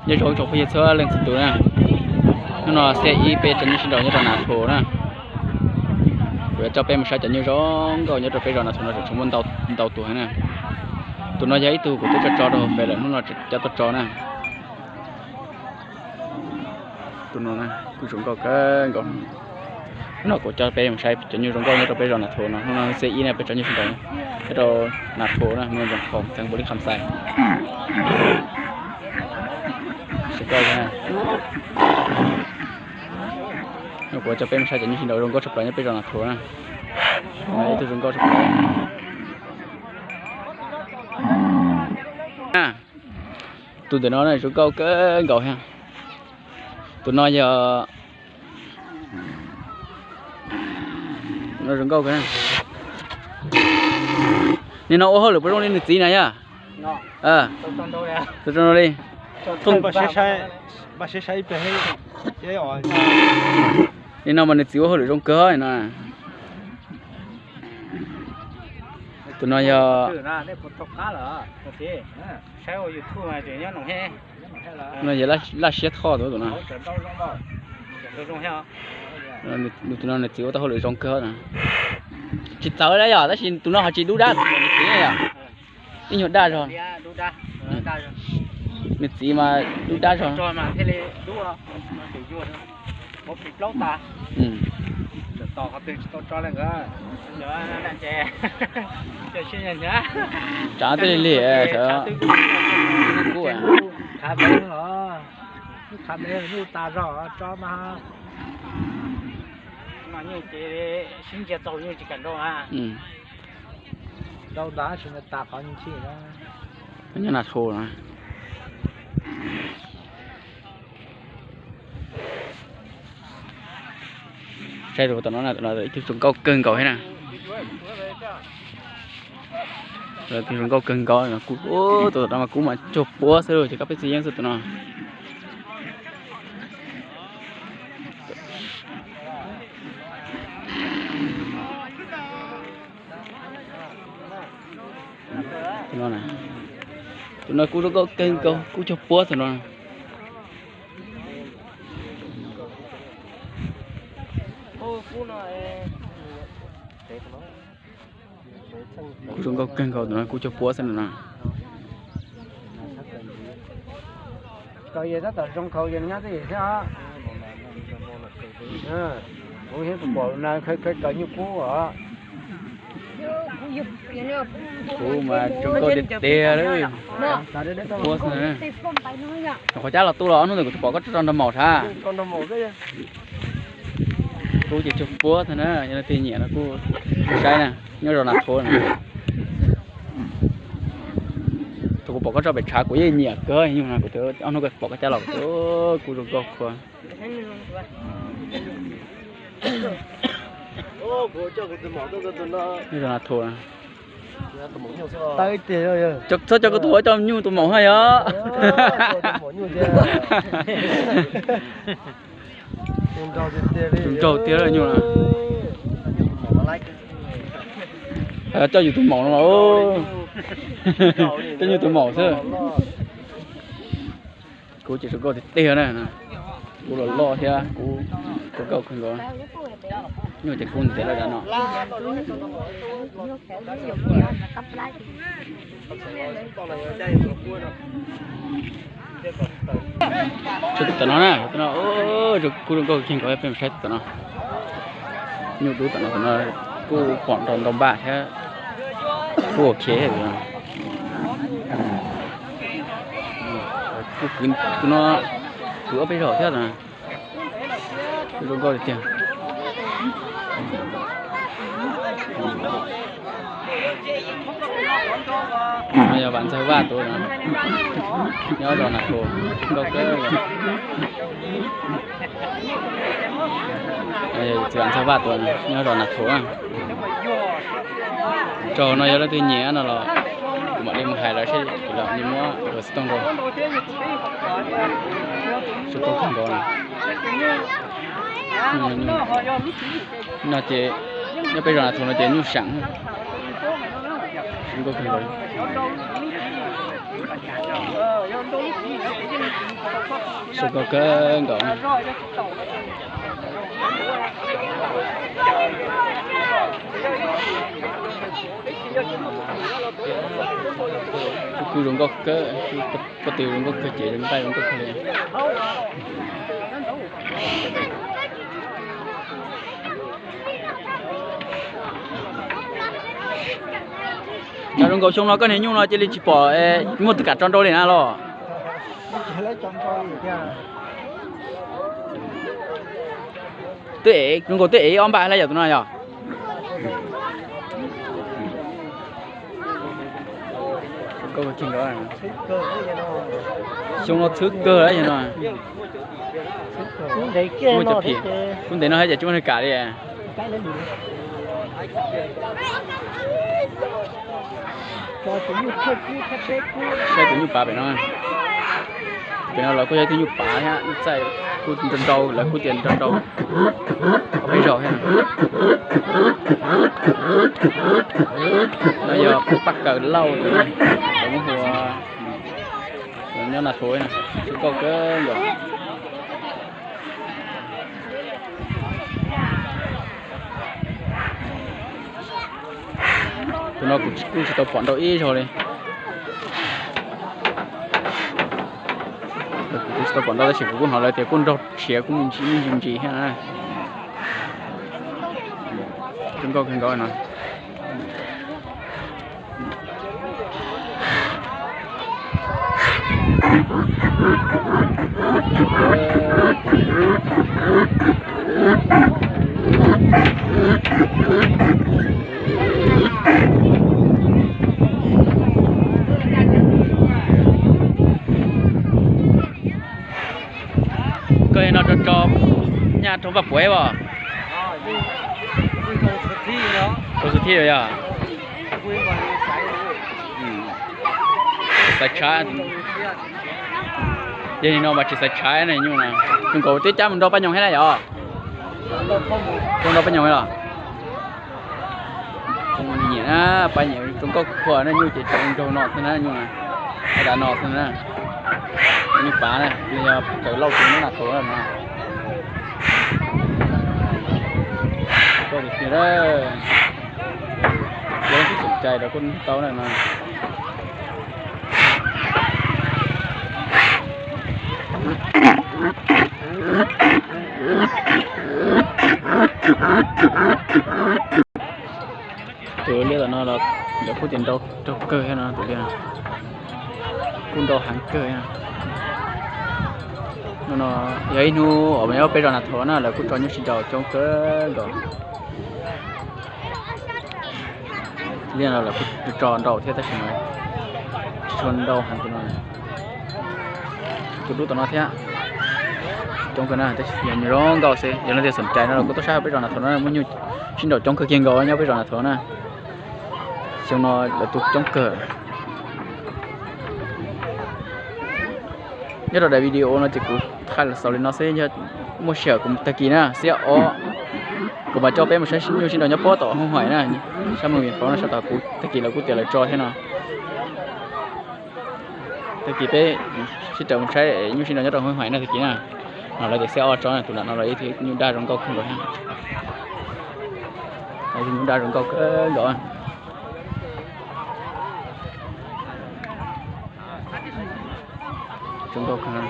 Nyob zoo tsoom phooj ywg txhua leej txhua tus na. Hnub no xiab ib peb tso nyuj sib nraus nyob rau Nas Thuam na. Kuv yuav coj peb mus saib cov nyuj zoo nkauj nyob rau peb zos Nas Thuam no tseem tshuav muaj ntau tus heev na. Tus no yog ib tug kuv twb tso tso rau hauv fej lawm, hnub no coj tuaj tso na. Tus no kuj zoo nkauj kawg nkaus. Hnub no kuv coj peb mus saib cov nyuj zoo nkauj nyob rau peb zos Nas Thuam no. Hnub no xiab ib na peb tso nyuj sib nraus nyob rau Nas Thuam na, mus npoo khoo txheev npaum li Kham Xais. Zoo nkauj na. Kuv coj peb mus saib cov nyuj sib nraus zoo nkauj tshaj plaws nyob peb zos Nas Thuam na. Ib tug zoo nkauj tshaj plaws. Tus ntawm no zoo nkauj kawg nkaus thiab. Tus no yog, no zoo nkauj kawg. Nim no ua hauj lwm puas zoo li nws txiv na yog? Li thooj, nim no mas nws txiv ua hauj lwm zoo kawg no. Tus no yog, no yog Laj Siab Thoj tus no. Tus no nws txiv ua tau hauj lwm zoo kawg na. Tsis txawv li yog, tab sis tus no ho tsis dub dab, tus no nws txiv yog ib nyuag daj zog. Nws txiv mas dub dab zog. Tsav tej li li sawv kub. Nyob Nas Thuam na. Saib tus tom no, tus no ib tug zoo nkauj kawg nkaus thiab na. Tus zoo nkauj kawg nkaus, tus tom no mas kub mas cuag puab xwb, ces koj peb txiv yeeb xwb tus no. Tus no kub zoo nkauj kawg nkaus, kub cuag puab tus no. Kub zoo nkauj kawg nkaus tus no, kub cuag puab xwb no. Kuv mas zoo nkauj tiag tiag li. Puab xwb na. Qhov cab los tu los ob hnub ntawd kuv tsis pom koj tso nrog maum sav. Kub ces cuag puab xwb na, yog leej twg nyiam no kuj saib na, nyob zos Nas Thuam na. Thaum kuv pom koj tso pem tshav kuv yeej nyiam kawg nyuj no, kuv ob hnub pom koj cab los kuv tias kub zoo nkauj kawg. Nyob zos Nas Thuam. Txhob coj koj tus ua coj nyuj tus maum hab yog. Tus nraug tiag nyuj. Coj yus tus maum no, coj nyuj tus maum xwb. Kub ces zoo nkauj tiag tiag na. Kub los loj thiab kub zoo nkauj kawg nkaus. Nyuj ces kub ntev lawm no. Saib tus tom no na, tus no kub zoo nkauj kawg nkaus, peb mus saib tus tom no. Nyuj dub tom no, tom no kuj pom ntau ntau npaj thiab. Kuj ok tus no. Kuj kwv tus no, kwv ob peb zaug thiab no. Zoo nkauj tiag tiag. No yog Vam Ntxawg Vaj tus no, nyob zos Nas Thuam, zoo nkauj kawg. Yog txiv Vam Ntxawg Vaj tus no, nyob zos Nas Thuam. Tso no yog leej twg nyiam no los kuv mam li mus hais lawv seb kuv los muab lawv xov tooj rau. Zoo nkauj kawg nkaus. No ces nyob peb zos Nas Thuam no ces nyuj seem zoo nkauj kawg nkaus. Zoo nkauj kawg nkaus. Kuj zoo nkauj kawg, pob tw zoo nkauj kawg ces nqaij zoo nkauj kawg li. Cas zoo nkaus xyoo no koj niag nyuj no cia li tsis pom muaj tus kam tso nrau li na los? Twb ev, zoo nkaus twb ev ib ob npaj lawm yom tus no yom. Xyoo no txhwb kawg lawm no. Muaj cov phim, kuv ntev no thiab ces tsis muaj neeg kam li. Saib tus nyuj pav pem no. Pem no los kuj yog ib tug nyuj pav thiab, nyuj txaij kuj nrau nrau, lawv kuj tias nrau nrau ob peb zaug thiab. No yog paj kaws lauj, lawv muab hu nyob Nas Thuv, zoo nkauj kawg nkaus. Tus no kuv kuj tsis tau pom nrau ib zaug li. Kuv kuj tsis tau pom nrau tab sis kuv kuj hnov lawv tias kuj nrau siav kuj me ntsis me ntsis ntsis thiab na. Zoo nkauj kawg nkaus no. Koj no tso tso nyaj rau npaj puav os. Tau xwb thiab yog. Xaiv tshav. Yog li no mas tsis xaiv tshav ne nyuj na. Zoo nkaus twb cab mus nrau paj nyoog thiab na yom. Rau nrau paj nyoog los. Nyiam na, pab nyiam zoo nkauj khuav na, nyuj ces tso nraug no xwb na, nyuj na, dav no xwb na. Nyuj pav na, yog kaws lauj tus nyob Nas Thuv no. Koj tiag tiag, yog leej twg xom cai rau kuj tau na no. Tus liab tom no los lawv kuj tias nrau kawg thiab no, tus liab kuj nrau heev kawg. Hnub no yog ib hnub uas nyob peb zos Nas Thuv na, lawv kuj tso nyuj sib nraus coob kawg nkaus. Liab no lawv kuj tso nrau thiab tab sis mas tsis tshua nrau heev tus no. Tus dub tom no thiab coob kawg na, tab sis yog zoo nkauj xwb. Yog leej twg xom cai no los kuj tuaj saib peb zos Nas Thuv no, muaj nyuj sib nraus coob kawg kiag nkaus nyob peb zos Nas Thuv na. Xyoo no lawv tu coob kawg. Nyob rau daim video no ces kuv thaij los xaus li no xwb, yog muaj sij hawm kuv tag kis na, xiab ob kuv mam coj peb mus saib nyuj sib nraus nyob pob tom Hoob Haim na, sab Moos Vias Faus no, sab tom kuv tag kis lawv kuj tias lawv tso thiab no. Tag kis peb sib raws mus saib nyuj sib nraus nyob rau Hoob Haim na tag kis na. No lawv tias xiab ob tso na, tus nram no los ib tug nyuj daj zoo nkauj kawg nkaus thiab. Nyuj daj zoo nkauj kawg nkaus. Zoo nkauj kawg.